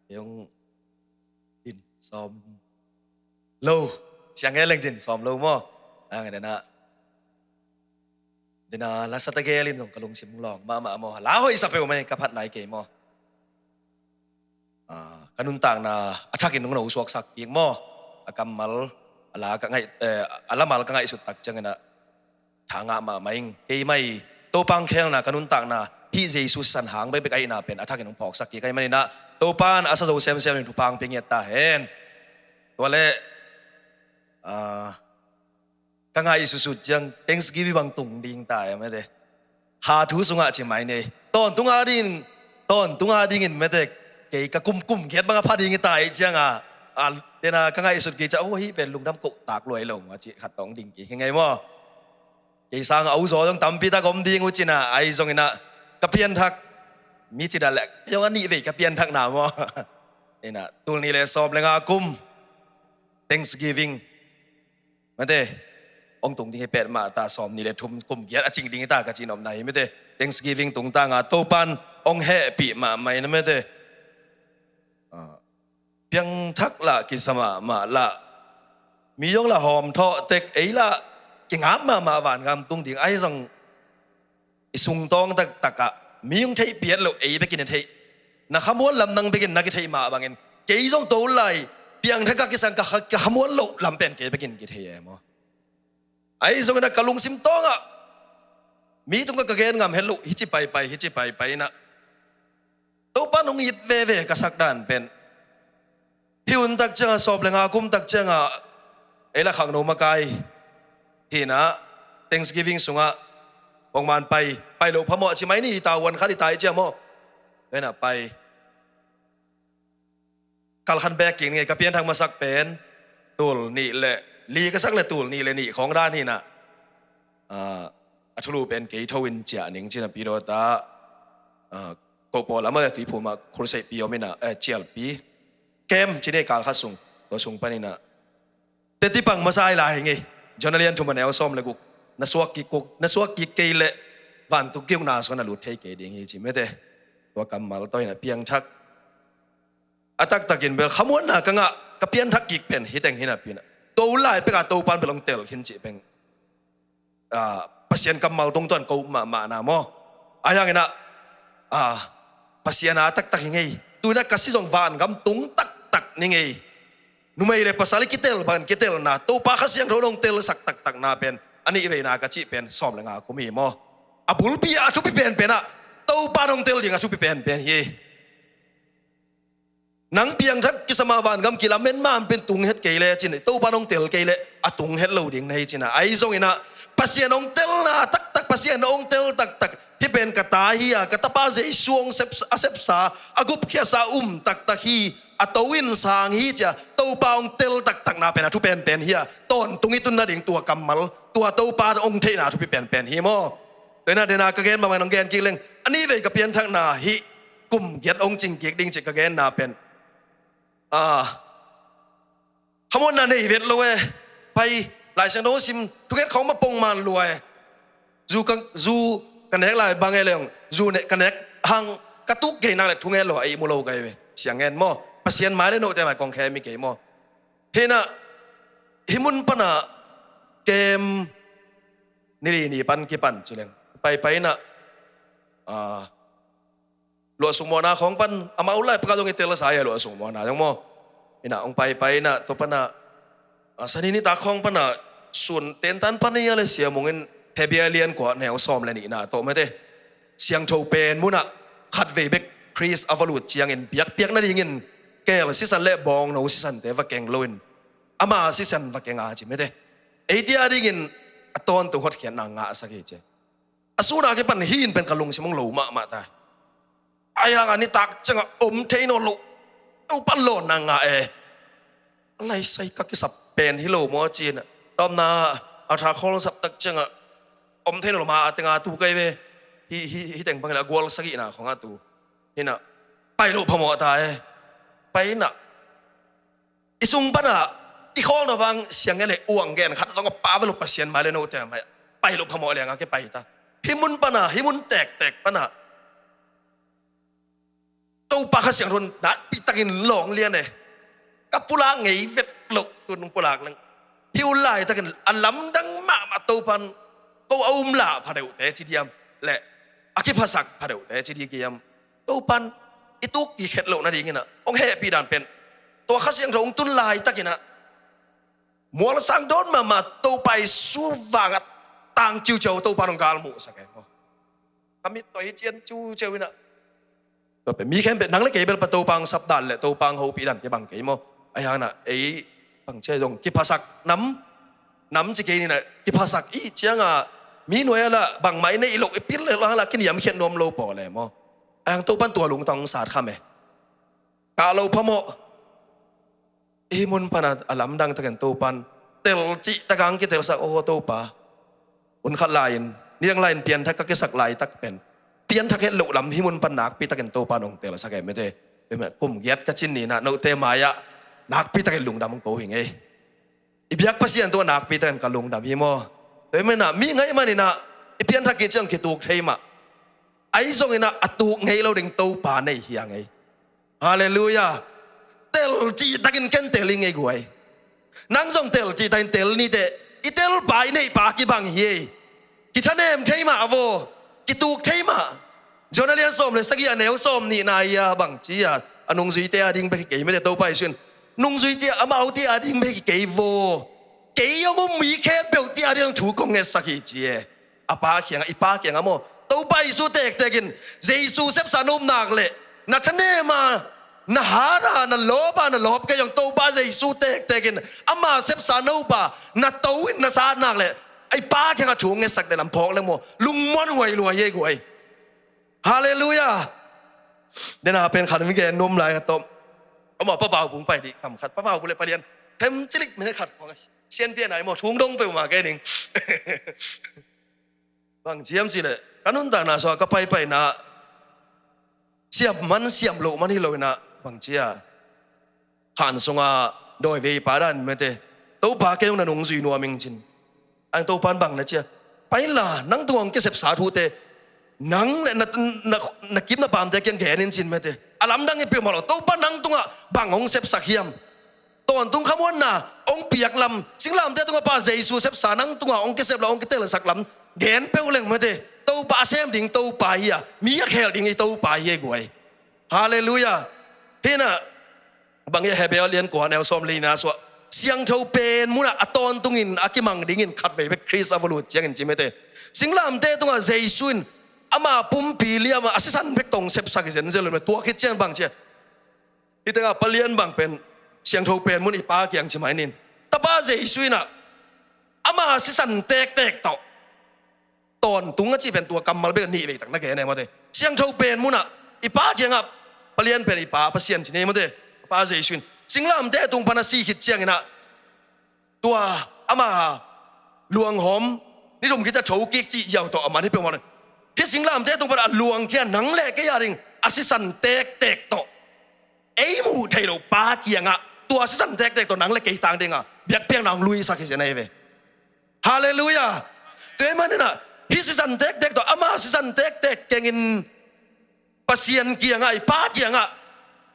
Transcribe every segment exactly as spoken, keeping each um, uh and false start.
Kei hong din sawm lo. Siang e leng din sawm lo maw? Ang dena dena la sate gelin zong ka lungsim lawng mahmah maw? La hoih sa peuh mai ka phat nai kei maw? Ah, ka nuntakna a thakin hong no suaksak kik maw? A kammal a la ka ngaih, eh, a lamal ka ngaihsut tak ciangin ah tha ngah mahmah ing. Kei mai Topa hong khelna ka nuntakna hih Jesu san hang bekbek ahihna pen a thakin hong phawksak kik ahih manin ah Topa in a sa zo semsem in thupha hong pia ngiat ta hen. Tua leh, ah, ka ngaihsutsut ciang Thanksgiving bang tung ding ta e mete. Kha thu sungah ci mai nei. Tawntung a dingin, tawntung a dingin mete. Kei ka kum, kum giat bang a pha ding hi ta ih cianga, a, dena ka ngaihsut kei ciang, oh, hih pen lungdam koh tak luai lo maw ci khat tawh hong ding kik hi ngei maw? Kei sanga a uzaw zong tampi tak om ding uh cina, ahi zongin ah ka pianthak, mi ci dah leh zong a nih vei ka pianthakna maw? Ina, tul nih le sawm le nga kum Thanksgiving mete, hong tung ding hi petmah ta, sawm nih le thum kum giat a cing ding hi ta ka ci nopna hi mete. Thanksgiving tungtanga Topan hong hehpih mahmah ina mete. Ah, piangthak lah kisa mahmah lah, mi zong lah hawm thawh tek, ei lah kingap mahmah vangam tung ding ahi zong i sungtawng taktakah mi hong theih piat loh ei bekin i theih, na khamuan lam nang bekin na kitheih mah bangin kei zong to lai piangthak a kisang ka kha-, ka khamuan loh lam pen kei bekin kithei e maw? Ahi zongin a ka lungsim tawngah mi tungah ka gen ngam het loh, hici paipai, hici paipai inah Topa nong it veve ka sak dan pen hih hun tak cianga, sawm le nga kum tak cianga ei la khangno makai hinah Thanksgiving sungah bongman pai, pai loh phamawh ci mai ni, i tauan khat i tai cia maw? Tua inah pai. Kalkhan bek kik ni ngei, ka pianthak masak pen tul nih le li ka sak le tul nih le nih khawng dan hinah, ah, a thulu pen kei tho in ciah ning cinah pidawta, ah, kohpawl amah le tuiphumah khurseihpi om inah, eh, cialpi kem ci ni kalkhat sung, tua sung paninah teti pang masa ai lai hi ngei. John a lian thum a neu sawm le guk, na suak kik kuk, na suak kik kei leh vantung kiukna sungah na lut thei kei ding hi ci mete. Tua kammal tawh hinah piangthak a taktakin bel khamuanna ka ngah, ka pianthak kik pen hiteng hinah pinah to lai peka Topan bel hong tel khin cih peng, ah, Pasian kammal tungtuan ko mahmahna maw? Ahi hanginah, ah, Pasian a taktak hi ngei. Tuinah ka si zong vangam tung taktak ni ngei. Numei le pasal i kitel bangin kitelna, Topa Kha Siangtho in hong telsak taktakna pen a nih veina ka cih pen sawm le nga kum hi maw? A bulpi ah a thupi penpenah Topa in hong tel ding a thupi penpen hi. Nang piangthak kisama vangam kilamen man pen tung het kei le cin, Topa in hong tel kei le a tung het lo ding na hi cinah. Ahi zonginah Pasian hong telna taktak, Pasian hong tel taktak, hih pen ka ta hi a, ka tapa Jesu hong sep, a sepsa, a gupkhiasa um taktak hi, a to in sang hi cia Topa hong tel taktakna pen a thu penpen hi a, tawntung i tun nading tua kammal, tua Topa hong theihna a thupi penpen hi maw? Tua inah dena ka gen bangmah in hong gen kik leng, a nih vei ka pianthakna hih kum giat hong cing kik ding cih ka genna pen, ah, khamuanna nei vet lo e. Pai, Lai Siangtho sim, thunget khawng mah pongman lua e. Zu ka, zu ka nek lai bang e leng, zu ne, ka nek hang ka tuk kei nak le thunget lo a ihmu lo kai ve. Siang ngen maw? Pasian mai le note mai kong khe mi kei maw? Hinah hih mun panah kem ni li ni pan kipan ci leng, paipai inah, ah, luahsuk mawhna khawng pan, amau lai paka zong i telsa hi a luahsuk mawhna zong maw? Inah hong paipai inah tua panah, ah, sani nitak khawng panah sun tentan pan hi a le Sia Mung in Hebru a lian kua neu sawm le nihna tawh mete. Siangtho pen munah khatvei bek Khrist a va lut ciangin biakpiak nadingin keel sisan le bawngno sisante va keng loin ama sisan va keng a ci mete. Eite a dingin a tawntung hotkhiatna ngahsak hi ci. A suna kipan hi in pen ka lungsim hong lo mahmah ta. Ahi hangah nitak ciangah om thei nawn loh Topa lawnna ngah e. A laisai ka kisap pen hi lo maw ci inah, tawpna a tha khawl sap tak ciangah om thei nawn loh ma a tenga tu kai ve. Hi, hi, hi teng bangin a gual sagihna khawngah tu hinah pai loh phamawh ta e. Pai inah i sung panah i khawlna bang siang ngen le uang gen khat zong a pa ve lo, Pasian mai le note mai pai loh phamawh lianga kipai ta. Hih mun panah, hih mun tektek panah Topa Kha Siangtho in nakpi takin lawng lian e. Ka pulak ngei vet loh, tu nung pulak leng hi uh laitakin a lamdang mahmah Topan ko a um lah pha deuhte ci diam le a kiphasak pha deuhte ci di kiam. Topan i tuk i khet loh nadingin ah hong hehpih dan pen tua Kha Siangtho hong tun laitakin ah mualsang dawn mahmah Topa Jesu vangah tang ciuciau Topan hong galmuhsak e maw. Ka mit tawh hi cian ciuciau in ah. Tua pen mi khempeuh nang le kei bel pa Topa hong sap dan le Topa hong hopih dan kibang kei maw. Ahi hangin ah ei bang ci a dong kiphasak nam, nam ci kei ni in ah kiphasak i ciangah mi nuai a lah bangmah i neih loh i pil le hang lah kiniamkhiat nuam lo pawl e maw. Ahi hang Topan tua lungtang hong sat kha me. Kah lo phamawh. Hih mun pan a lamdang takin Topan tel cih tak hong kitelsak aw Topa. Hun khat lai-in nidang lai-in pianthak ka kisak laitak pen pianthak het loh lam hih mun pan nakpi takin Topan hong telsak e mete. Kum giat ka cin ni in ah note mai-ah nakpi takin lungdam hong ko hi ngei. I biak Pasian tungah nakpi takin ka lungdam hi maw. Tua hi manin ah mi ngaih manin ah i pianthak kik ciang kituk thei mah. Ahi zongin ah a tuk ngei lo ding Topa nei hi a ngei. Halleluiah. Tel cih takin ken tel hi ngei guai. Nang zong tel cih takin tel ni teh i telpa i neihpa kibang hi ei. Kithanem thei mah vo. Kituk thei mah. Johan a lian sawm le sagih a neu sawm nihna hi a bang ci a a nungzuite a ding bek hi kei mete Topa Jesu in nungzuite amaute a ding bek hi kei vo. Kei hong um mi khempeuhte a ding thu kong ngetsak hi ci e. A Pa kiangah, i Pa kiangah maw. Topa Jesu tektekin Jesu sepsa na um nak leh na thanem a na hat a na lawp a na lawp kei zong Topa Jesu tektekin ama sepsa na up a na to in na sat nak leh i Pa kiangah thu ngetsak le lam phawk le maw lungmuan huai lua hi ei guai. Halleluiah. Dena pen khat mi gen nuam lai ka tawm. Amah Pa Pau Bung pai dih kam khat Pa Pau Bung le palian them cilik minute khat khuang sianpian ai maw thung dong peuhmah kei ning. Bang ciam cileh ka nuntakna sua ka paipaina siam man siam loh man hi lo inah bang cia khan sunga dawi vei pa dan mete Topa kei hong na nungzui nuam ing cin. Ang Topan bang na cia paila nang tungah hong kisepsa thute nang le na, na, na kip na pamte kiang gen in cin mete a lamdang i piu mah lo Topa nang tungah bang hong sepsak hiam. Tawntung khamuanna hong piak lam singlamte tungah Pa Jesu sepsa nang tungah hong kisep lam hong kitelsak lam gen peuh leng mete Topa a sem ding Topa hi a mi a khel ding i Topa hi a guai. Halleluiah. Hinah bang hi a Hebrew lian kua neu sawm lina suah siangtho pen munah a tawntungin a kimang dingin khatvei bek Khrist a va lut ciangin ci mete singlamte tungah Jesu in ama pumpi liamah a sisan bek tong sepsak hi zenzel lo mete tua khit ciang bang cia. Hih tengah palian bang pen siangtho pen mun i Pa kiang ci mai nin Tapa Jesu inah ama sisan tektek tawh tawntung a cih pen tua kammal bek a nih veitak na gen e mate siangtho pen munah i Pa kiangah palian pen i Pa Pasian ci nei mate Pa Jesu in singlamte tung pan a si khit cianginah tua ama luanghawm ni thum khit a thokik cih ziau tawh a man hi peuhmah le hih singlamte tung pan a luangkhia nang le kei a ding a sisan tektek tawh ei muh theih loh Pa kiangah tua sisan tektek tawh nang le kei tang dinga biakpiakna hong luisak hi zen ahi ve. Halleluiah. Tua hi maninah hih sisan tektek tawh ama sisan tektek kengin Pasian kiangah i Pa kiangah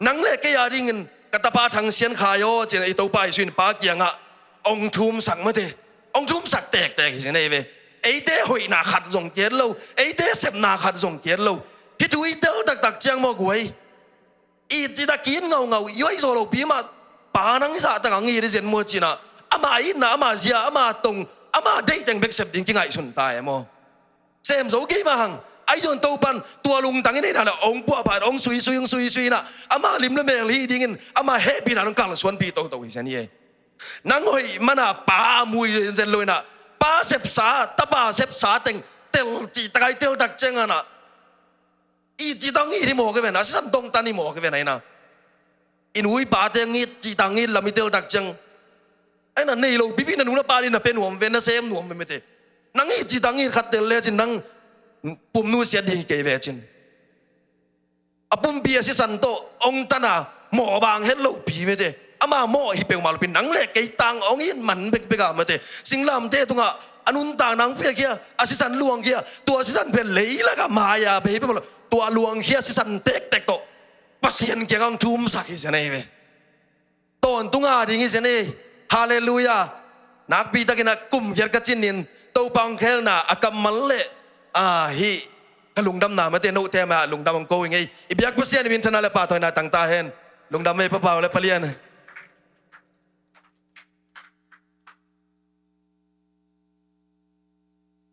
nang le kei a dingin ka tapa thangsian khai aw cian i Topa Jesu in Pa kiangah ong thumsak mate ong thumsak tektek hi zen ahi ve. Eite hoihna khat zong kiat lo eite sepna khat zong kiat lo hih thu i tel taktak ciang maw guai. It citak it ngaungau i oih zaw lopi mah pa nang i zahtak ang it i zen maw cinah ama itna ama zia ama tong ama deihteng bek sep ding kingaihsun ta e maw. Sem zo kei mah hang ai zon Topan tua lungtang i neihna le ong puahphat ong suisui ong suisui inah ama lim le mel hi dingin ama hehpihna ong kalsuanpih toto hi zen hi e. Nang hoih mana pa a mui zenzen lo inah pa sepsa tapa sepsa teng tel cihtak ai teltak cianganah i citang i hi mawk i ven a sisan tongtan i mawk i ven aina. I nu i pate ngit citang ngit lam i teltak ciang aina nei lo pipi na nu na pa ni na pe nuam ven na sem nuam ven mete. Nang i citang ngit khat tel lecin nang pumnu siat ding hi kei vecin a pumpi a sisan tawh ong tana mawh bang het lopi mete ama mawh hi peuhmah lopi nang le kei tang ong it man bekbek a mete singlamte tungah a nuntak nang piakhia a sisan luangkhia tua sisan pen leilaka maya bei peuhmah lo tua luangkhia sisan tektek tawh Pasian kiangah hong thumsak hi zen ei ve. Tawntung a ding hi zen ei. Halleluiah. Nakpi takin a kum giat ka cin in Topa hong khelna a kammal le, a, hih ka lungdamna mate note mah lungdam hong ko hi ngei. I biak Pasian i minthanna le pahtawina tangta hen. Lungdam ei Pa Pau le Pa Lian.